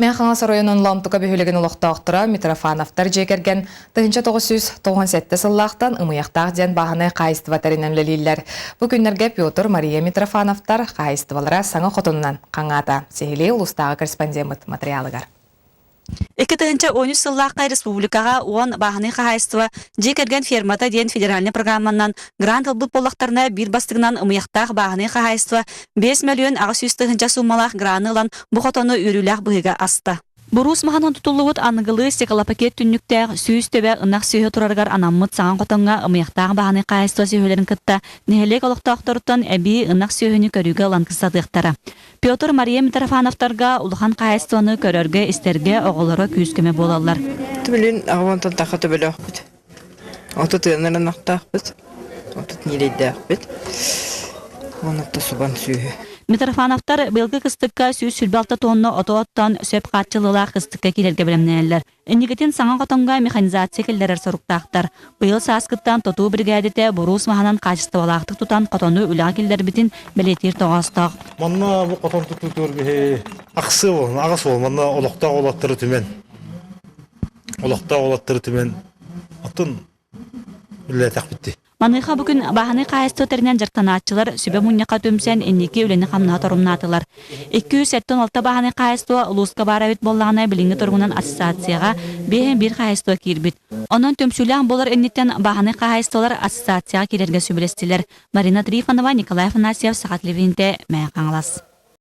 Мэҥэ Хаҥалас оройуонун Лоомтука бөһүөлэгин олохтоохторо Митрофановтар дьиэ кэргэн 1997 сыллаахтан Ымыйахтаах диэн бааһынай хаһаайыстыба тэринэн үлэлииллэр. Бу күннэргэ Петр, Мария Митрофановтар хаһаайыстыбалара саҥа хотонунан хаҥаата. Сиһилии улуустааҕы корреспондеммыт матырыйаалыгар. 2013 сыллаахха республикаҕа уон бааһынай хаһаайыстыба дьиэ кэргэн фермата диэн федеральнай программанан грант ылбыт буоллахтарына биир бастыгынан ымыйахтаах бааһынай хаһаайыстыба 5 мөлүйүөн 800 тыһыынча суумалаах граны ылан бу хотону үөрүүлээх быһыыга аста. Буруус маһынан тутуллубут аныгылыы стеклопакет түннүктээх 100 төбө ынах сүөһү турарыгар анаммыт саҥа хотоҥҥо ымыйахтаах бааһынай хаһаайыстыба сүөһүлэрин кытта нэһилиэк олохтоохторуттан эбии ынах сүөһүнү көрүүгэ ылан кыстатыахтара. Петр Мария Митрофановтарга улахан хаһаайыстыбаны көрөргө-истэргэ оҕолоро күүс-көмө буолаллар. Билин аҕабантан таха төбөлөөхпүт. 30 ыанар ынахтаахпыт, 30 ньирэйдээхпит. Онон субан сүөһү. Митрофановтар быйылгы кыстыкка 126 тонна оту оттоон сөп хааччылыылаах кыстыкка киирэргэ бэлэмнэнэллэр. Инникитин саҥа хотоҥҥо механизация киллэрэр соруктаахтар. Быйыл сааскыттан тутуу биригээдэтэ буруус маһынан хаачыстыбалаахтык тутан хотону үлэҕэ киллэрбитин бэлиэтиир тоҕоостоох. Манна бу хотон тутуутугар биһи ахсыы буолан, аҕыс буолан манна олохтоох уолаттары түмэн олохтоох уолаттары түмэн оттон үлэлээтэхпит дии. Маныаха бу күн бааһынай хаһаайыстыба тэринэн дьарыктанааччылар сүбэ мунньахха түмсэн инники үлэни-хамнаһы торумнаатылар. 276 бааһынай хаһаайыстыба улууска баар эбит буоллаҕына, билиҥҥи туругунан ассоциацияҕа 51 хаһаайыстыба киирбит. Онон түмсүүлээх буолар инниттэн бааһынай хаһаайыстыбалар ассоциацияҕа киирэргэ сөбүлэстилэр. Марина Трифонова, Николай Афанасьев, Саха телевидениетэ, Мэҥэ Хаҥалас.